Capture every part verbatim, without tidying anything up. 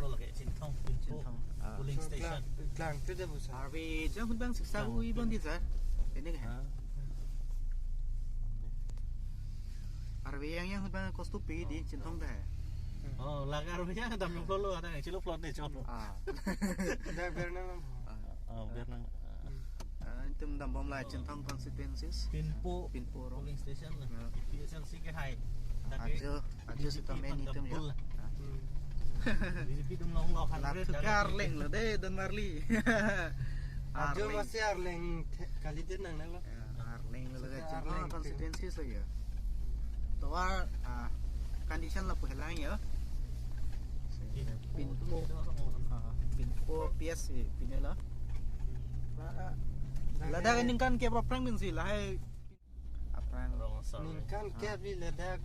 Lake Chinthong, Chinthong. Chinthong, ah. Polling station. Klang, klang tu dah busa. Arve jang hudang siksa u ibon di sir. Ini kan? Ah. Arve yang yang hudang kos tupi di Chinthong dah. Oh, lake arve yang dam yang plot lo, ada yang chilo plot ni chon. Ah. Dah biar nang. Ah. Oh, biar nang. Ah, itum dambom la Chinthong constituencies. Pinpo. Pinpo rong. Polling station la. Ya. P S L C ke hai. Ajo, ajo sitame itum ya. Dambul la. Ah. B J P itum long long. Lapu hundred ke Arleng lo de, Don Marli. Ajo Arleng. Masih Arleng the-, kali de nang nang lo. Ya, Arleng lo lake Chinthong constituencies lo ya. Tovar, ah, condition lapu helang ya. Pinpo, ah, Pinpo P S C pine la. Ladak ningkan kep aphrang pensi lahai aphrang. Ningkan kep di ladak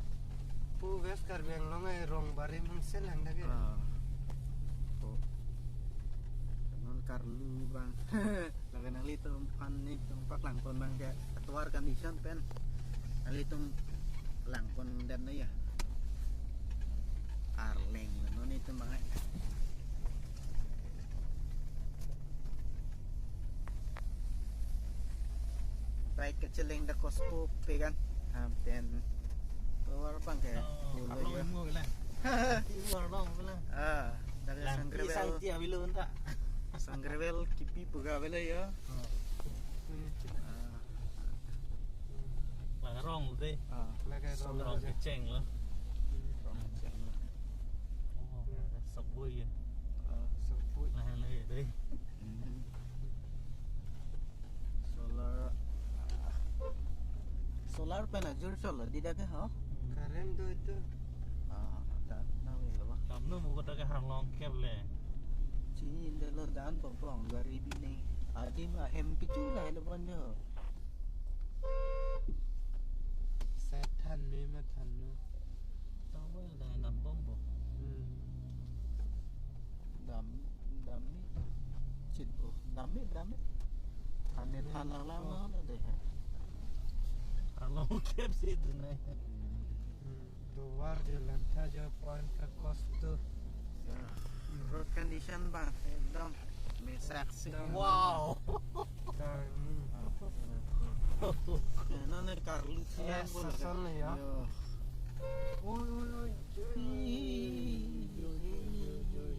pu West Karbi Anglong ai rong barim hang selang dak ke. Ah. Oh. Non karlu bang. Lake nanglitum aphan nelitum paklangpon bang ke atovar condition pen nanglitum langpon den na ya. Arleng non itum bang. Baik kecileng da kos pu pegan. Am ten tovar bang ke. Oh, ulo arlong ya. Imu bilang. Imu arlong bilang. Ah, dari Langpi Sangkrebel. Sangti abilu unta. Sangkrebel kipi buka bela ya. Oh. Ah. Lake rong de. Ah. Lake rong. Rong kecheng lo. Rong kecheng lo. Oh, sabui ya. Ah. Sabui. Nah, nah, ya, deh. Hmm. Solar. Solar pen ajur solar di dak ke ho? Current do itu. Ah, dak nang ni lo ba. Damno mo kota ke arlong kep le. Chini de lo dan po prong gari bi ne. Adim ahem pichu la lo ban jo. Sat than me ma than no. Tawel da dambom bo. Hmm. Dam, dam ni. Chit bo. Dam ni, dam ni. Than ni than lang lang no de. Arlong kep si tu nai. Hmm. Tovar jo langtha jo point ka kos tu. Ya. Road condition bang ekdom mesak si. Wow. Tang. Ya, non karlu si. Eh, yang bol. Sasal ya. Yo. Ui, ui, ui. Ih. Ui, ui, ui.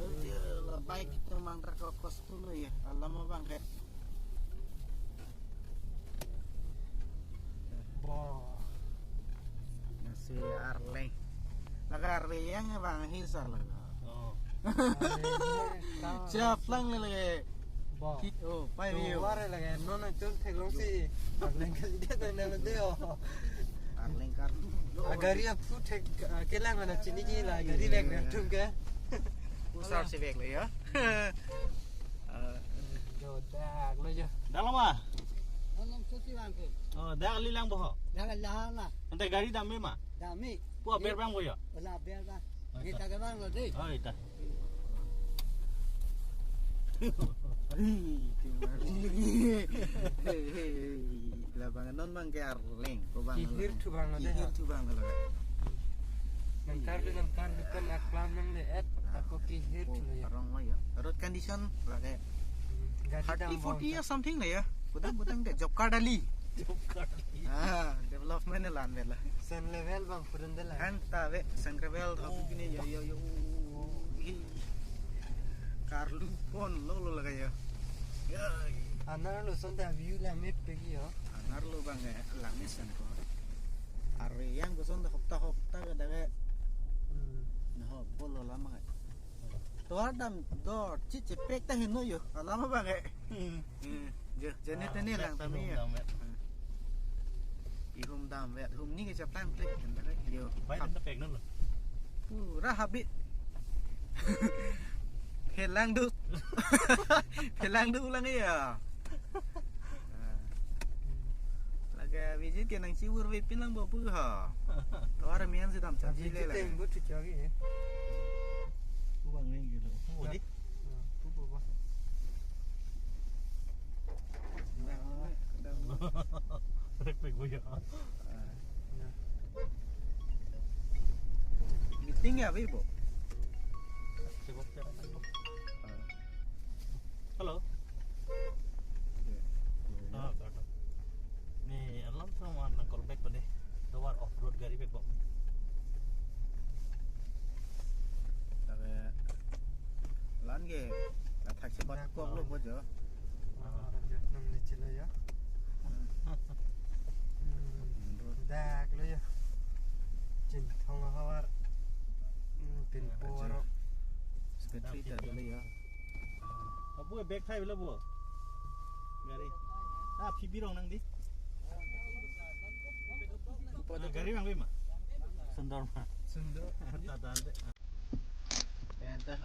Oke, la bike itu mang truk kos tu lo ya. Alam abang ke. Bo. Nasi Arleng. Lake Arleng yang bang hisar lake. Oh. Arleng, arleng. Chaplang le lake. Bo. Ki-, oh, pai view. Tovar lake, non non chun theklong si. Arleng kali dia tu nang dia. Arleng kar. Agari aphu thek, ah, kelang mana chini ji la, gari lek lek tum ke. Usar si bek le ya. Ah. Jo dak lo jo. Dak lo ma? Alam susi bang ke. Oh, dak li lang bo ho. Dak la la. Ante gari dam me ma? Dam me. Pu aber bang bo yo. Ola aber bang. Oh, kita ke bang lo de. Oh, ita. Hei, hei, hei. Labang non bang ke Arleng, ko bang. Kihir thu bang lo de. Kihir thu bang lo. Nang kar de, nang kar de pen aklam nang le et, ako kihir thu lo ya. Arong lo ya. Road condition lake. Hmm, gari thirty, dam forty bang years something lo ya. Kudang kudang de job card ali. Job card ali. Ah, development lan bela. Sen level bang purun de la. Kan ta ve, Sangkrebel tho kini yo, yo, yo. Karlu pon lo lo lake ya. Ya. Anar lo son ta view la me pegi yo. Anar lo bang eh, langme san ko. Arve yang ko son ta hopta hopta ke dak ke. Hmm. Na ho, bol lo lama ke. Tovar dam dor, chi chepek ta heno yo. Alam abang ke. Hmm. Hmm. Je, jene tene lang tame ya. Ihum dam vet. Ihum dam vet. Hum ni ke chaplang plek. Yo. Bai dan ta pek non lo. Pura habit. Helang du. Helang du lang ya. Ah. Lake visit ke nang chiwur ve pin lang bo pu ha. Tovar mian si dam chan chi le la. Visit teng bu chu chagi. Pu bang ring gilo. Pu di. Ah, pu pu ba. Dang, dang. Rek pek bu ya. Ah. Meeting ya, Vivo? Hello. Ah, pardon. Ne alam sama na call back pade. Tovar off road gari back bok. Tabe lan ke, athak si bat kok lo bojo. Ah, nang ni chilo ya. Hmm. Dak lo ya. Chinthong havar. Hmm, pin Ah, po ajo. Aro. Secretary ta dolo ya. Abu bag thai bela bu. Gari. Ah, phi birong nang di. Ah, gari mang bima. Sundor ma. Sundor. Ta ta de. Enta.